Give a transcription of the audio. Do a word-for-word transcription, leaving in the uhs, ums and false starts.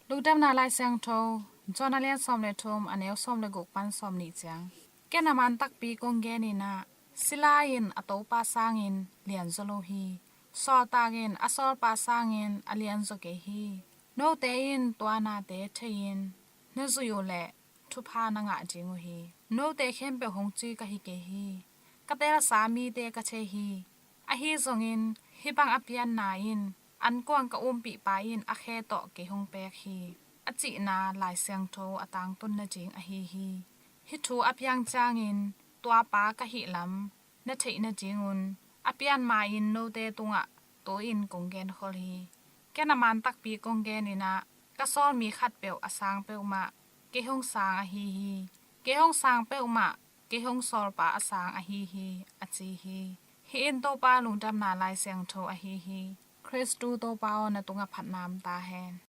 Lungdamna Lai Siangtho, John a lian sawm le thum, a neu sawm le guk pan sawm nih ciang. Ken a man takpi kong gen in ah, sila in a topa sangin lianzaw lo hi. Sawltak in a sawlpa sangin a lianzaw kei hi. Note in tua nate thei in na zuih uh leh thupha na ngah ding uh hi. Note khempeuh hong ci ka hi kei hi. Ka telsa mite ka thei hi. Ahi zongin hih bang a pianna in ankuang ka umpihpa in a khe tawh kei hong pek hi, a cihna Lai Siangtho a tangtun nading ahi hi. Hih thu a piang ciangin tuapa ka hih lam na theih nadingun a pianma in note tungah tu-in kong genkhol hi. Ken a man takpi kong gen in ah, ka sawlmi khatpeuh a sang peuhmah kei hong sang ahi hi. Kei hong sang peuhmah kei hong sawlpa a sang ahi hi, a ci hi. Hih in Topa Lungdamna Lai Siangtho ahi hi. Khristu Topa aw, na tungah phatna om ta hen.